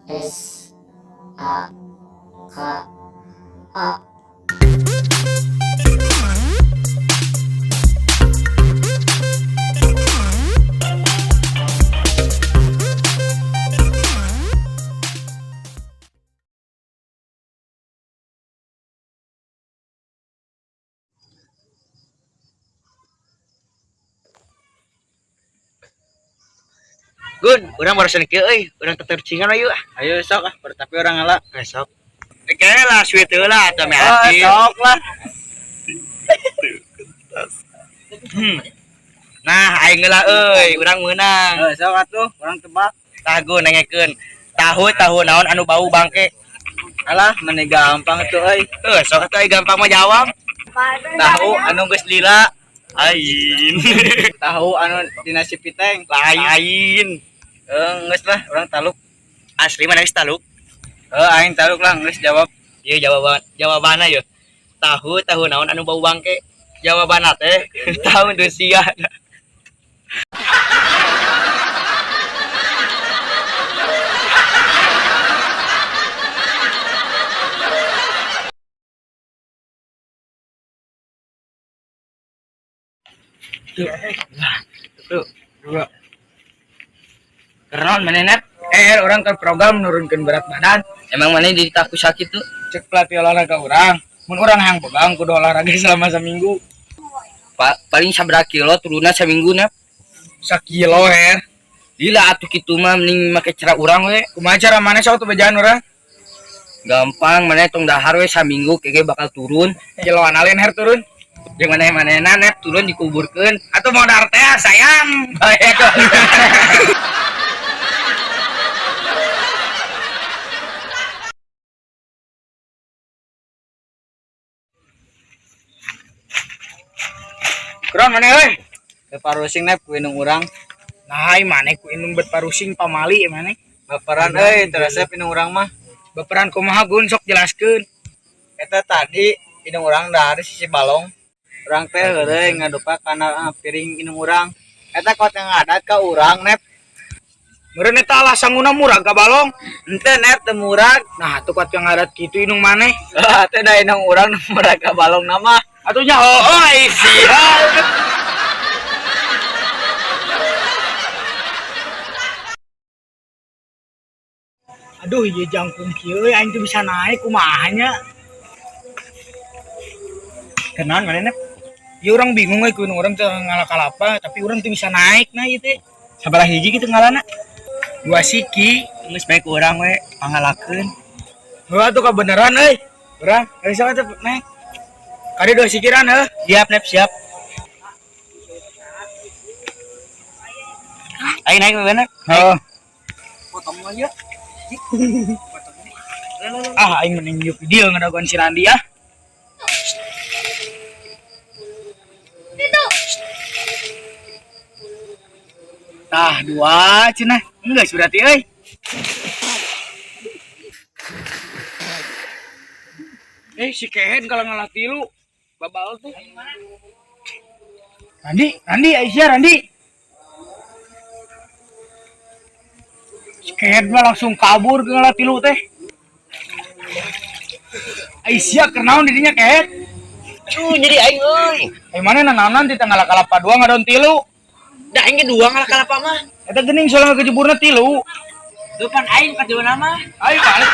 S A K A. Gun, urang barusan kieu euy, urang tetercingan ayo ah. Ayo sok ah, tapi urang ngala. Besok. Oke lah, sweet lah atau meh Oh, hati. sok lah. Nah, aing geula euy, urang meunang. Eh, sok atuh, urang tebak. Tah Gun nanyakeun. Tahu tahu naon anu bau bangke? Alah, meni gampang tuh euy. Heuh, sok atuh aing gampang mah jawab. Tahu anu geus lila, Lain. tahu anu dina si piteng. Lain. Eh, geus lah, urang taluk. Asli mana geus taluk? Eh, aing taluk lah, geus jawab. Ieu jawaban jawabanna yeuh. Tahu tahu naon anu bau bangke? Jawabanna teh tahu Indonesia. Tuh, dua. Keron mana net? Eh, orang ke program menurunkan berat badan. Emang mana di taku sakit tuh? Cek pelatih olahraga urang. Mun urang yang pegang kudu olahraga selama seminggu. Paling sabra kilo turunna seminggu nep. Sakilo her. Lila atuh kitu mah mending make cara urang we. Kumaha cara mana sok tuh bejaan urang? Gampang mana tong dahar we saminggu keke bakal turun. Kiloan alin her turun. Jeung maneh-manehna nep turun dikuburkeun. Atau mau dahar teh sayang. Bae. Kron mana euy? Ke parusing nep ku indung urang. Nah, maneh ku indung bet parusing pamali maneh. Baperan euy, teu resep indung urang mah. Baperan kumaha Gun sok jelaskeun. Eta tadi indung urang dahar sisi balong. Urang teh heureuy ngadupa kana piring indung urang. Eta kot yang ngadat ka urang nep. Meureun eta alah sanguna murag ka balong. Henteu nep teu murag. Nah, atuh kot yang ngadat kitu indung maneh. Teh da indung urang nu murag ka balong nama. Atuh nya heueuh ai sia. Aduh, ieu jangkung kieu euy aing teu bisa naik kumaha nya. Kenaon maneh nep? Ya urang bingung euy ku urang teu ngalah kalapa, tapi urang teu bisa naik nah ieu teh. Sabaraha hiji kitu ngalana? Dua siki. Geus bae ku urang we pangalakeun. Heuh atuh kabeneran euy. Urang geus atuh naik. Kade dua sikiran heuh. Siap nep siap. Ayo naik bener. Heuh. Potong aja. Ah aing mending yuk dia ngadaguan si Randi ah. Tah dua cenah. Enggak berarti euy. Eh si Kehen kalau ngalah tilu babal tuh. Randi, Randi, Aisyah, Randi. Si Kehen mah langsung kabur ke ngalah tilu teh. Aisyah kenaon dirinya Kehen. Aduh nyeri aing euy. Eh mana nanaonan di tengah kalapa dua ngadon tilu. Da aing ge dua ngalah kalapa mah. Eta geuning soalnya kejeburna tilu. Depan aing ka dua nama. Ayo balik.